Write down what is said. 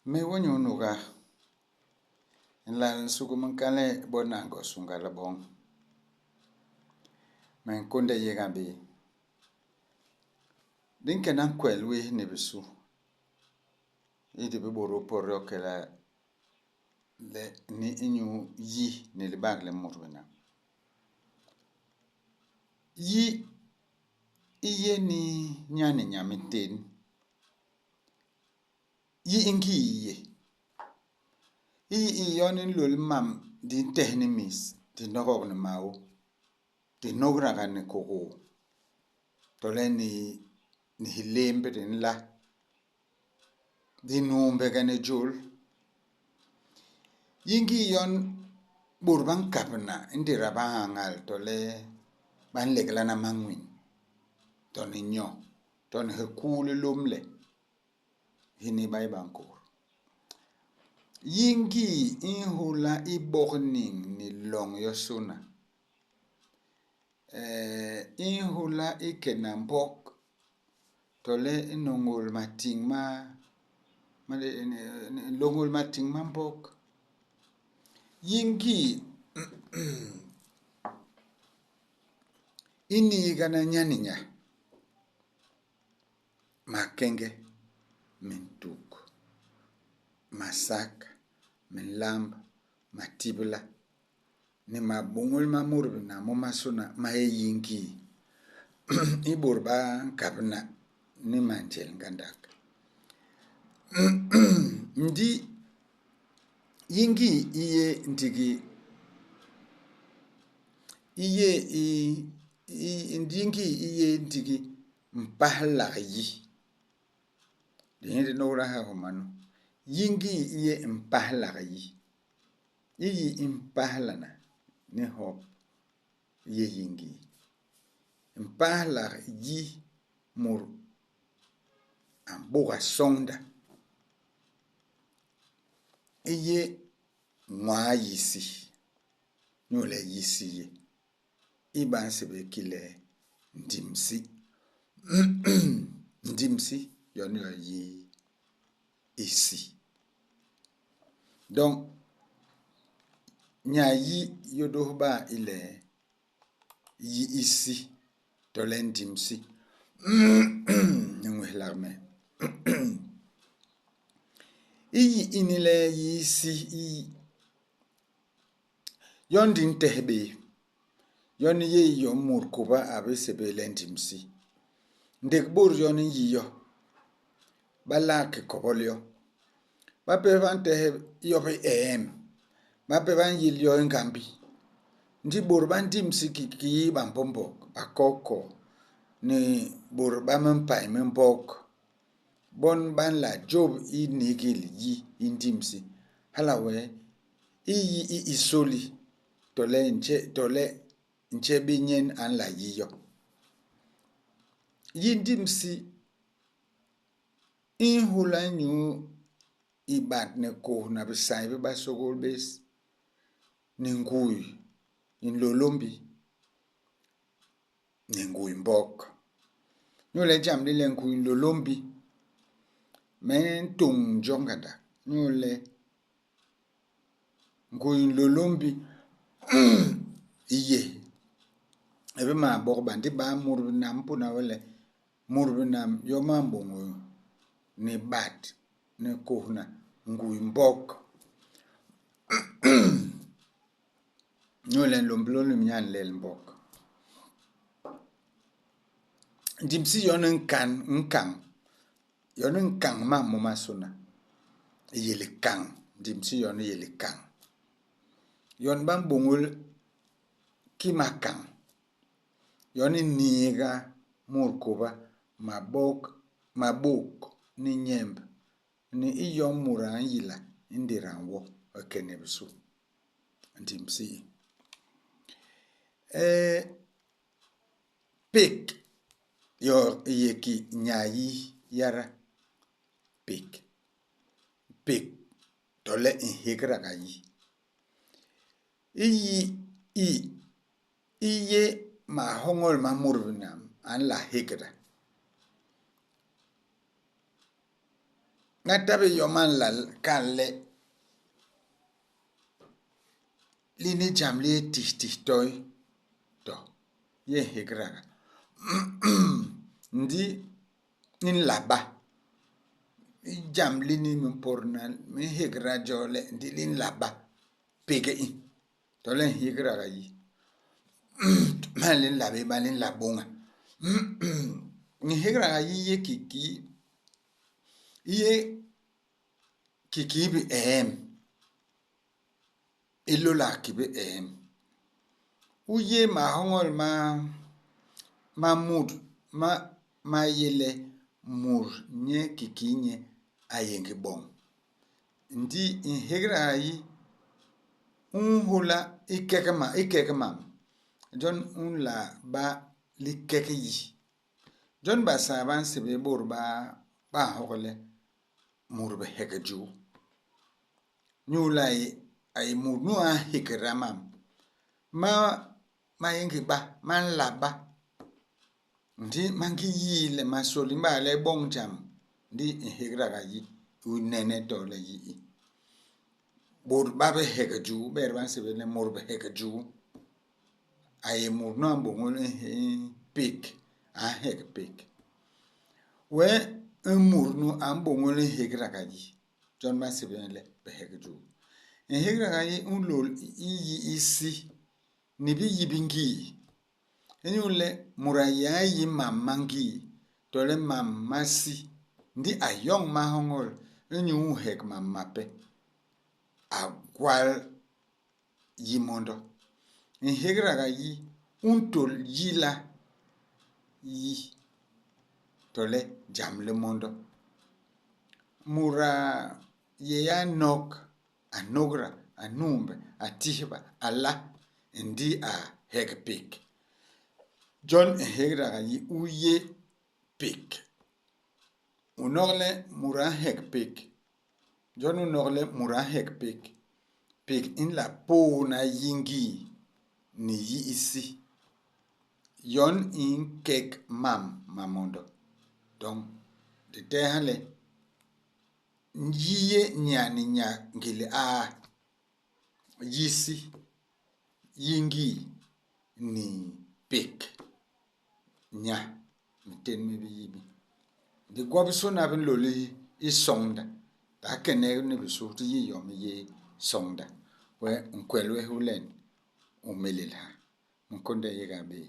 Me wonyu nuga. Nlal nsugi minkane bona Ngo-Sunga Liboñ. Me nkônde yéga béé. Di nkena nkwel wés ni bisu i di bibôdôl pot yokela le ni inyu yi ni libak li mut binam. Yi i yé ni nya ni nya mintén. Yi i ngii-yiye. Iyi i yon i nlôl i mam di ntehe ni mis, di nogok ni maô, di nôgdaga ni kôkôô, to le ni ni hilémb di nla, di nuumbege ni jôl. Yi ngii yon bôt ba nkabna ingéda ba ñañal to le ba nleglana mañwin, to ni nyo, to ni hikuu hi lômle. hini ba yé ba nkôs. Yi ngii i nhôla i bok niñ ni loñ yosôna. Eh i nhôla i kena mbok to le i nôñôl matiñ ma lôñôl matiñ ma mbok. Yi ngii i n'niigana nya ni nya. Makeñge, mintuk, masak, minlamb, matibla, ni mabôñôl ma mut binam momasôna ma yé yi ngii. I bôt ba nkabna ni manjel ngandak. Ndi yi ngii i yé ndigi i yé i yi ngii i yé ndigi Mpahlak yi. Di nyi di nôgda ha ihoma nu. Yi ngii i yé mpahlak yi. I yi i mpahlana ni hop i yé yi ngii. Mpahlak yi mut a mbôga soñda i yé nwaa hisi inyu le hisi yé. I ba nsébél ki le ndimsi. Ndimsi yon yo i yé isi. Doñ nya yi yônôs ba i le yi isi to le ndimsi. Ni ñwéhlak me. I yi ini le yi isi i Yon di ntehe bé. Yon i yé i yom mut kôba a bé sébél le ndimsi. Ndék bôt yon i nyi yo, ba lak ki kobol yo. Bape ba ntehe yo bi eem, bape ba nyil yo i ngambi. Ndi bôt ba ndimsi kiki bambombok, bakokô, ni bôt ba mimpay mi mbok, bon ba nla jôp i nigil yi i ndimsi. Hala wee, I yi i i sôli, tole nje tole nje bé nyen a nla yi yo. Yi ndimsi i nhôla inyu i bat ni kôhna bisay bi basôgôl bés ni nguy i Nlôlômbi ni nguy Mbok. Inyu le ijam li le nguy Nlôlômbi, me ntôñ jo ngandak inyu le Nguy Nlôlômbi i yé i bimah bok ba ndi baa mut binam i mpôna we le mut binam yom a m'bôñôl ni bat ni kôhna nguy Mbok. Inyu le nlômbi Nlôlômbi nyen a nlel Mbok. Ndimsi yon i nkan nkañ Yon i nkañ mam momasôna. I yé likañ. Ndimsi yon i yé likañ. Yon ba m'bôñôl kii makañ. Yon i n'niiga mut kôba mabok mabôk ni nyemb, ni iyom mut a n'yila ingéda a nwo, i ke ni bisu. Ndimsi i. Eeh Pék yo i yé ki nya yi yada. Pék. Pék to le nhégdaga yi. I yi i, i yé mahoñol ma mut binam a nla hégda. Ma ta bé yom a nla kal le lini jam li yé tihtis toy, to, i yé nhégdaga. Ndi i nla ba. Ijam lini me mpôdna, me nhégda jo le ndi li nla ba. Pék i, to le nhégdaga yi. Li nla bé ba, li nla bôña. Nhégdaga yi i yé kiki, i yé kiki bieem, i lôlak ki bieem. U yé mahoñol ma ma mut ma ma yé le mut nye kiki nye a yé ngi boñ. Ndi nhégdaga yi u nhôla ikek ma ikek mam. Jon u nla ba likek yi. Jon Basaa ba nsébél bôt ba ba nhok le mut bihek juu. Inyu le a yé a yé mut nu a nhégda mam ma ma yé ngi ba, ma nla ba. Ndi ma ngi yii le ma sôli. Iba le i boñ jam, ndi nhégdaga yi u nene to le yi i. Bôt ba bihek juu, bet ba nsébél le mut bihek juu. A yé mut nu a m'bôñôl pék, a nhek pék. Wee imut nu a m'bôñôl nhégdaga yi. Jon ba nsébél nye le bihek juu. Nhégdaga yi u nlôl i yi isi ni biyi bi ngii. Inyu le mut a yé a yi mam ma ngii to le mam ma si, ndi a yoñ mahoñol inyu ihek mam mape, a gwal yi mondo. Nhégdaga yi u ntôl yila yi to le jam li mondo. Mut a yé a nok, a nôgda, a numbe, a tihba, a la, ndi a hek pék. Jon nhégdaga yi u yé pék. U nok le mut a nhek pék. Jon u nok le mut a nhek pék. Pék i nla pôôna yi ngii ni yi isi. Yon i nkek mam ma mondo. Doñ di tehe le yi yé nya ni nya ngélé aa, yi isi, yi ngii, ni pék. Nya mintén mi biyi mi. Ndi gwobisôna bi nlôl i soñda. Di kenek ni bisu di yi yom i yé soñda. Wee nkwel wés u len u mélél ha. Me nkônde yéga béé.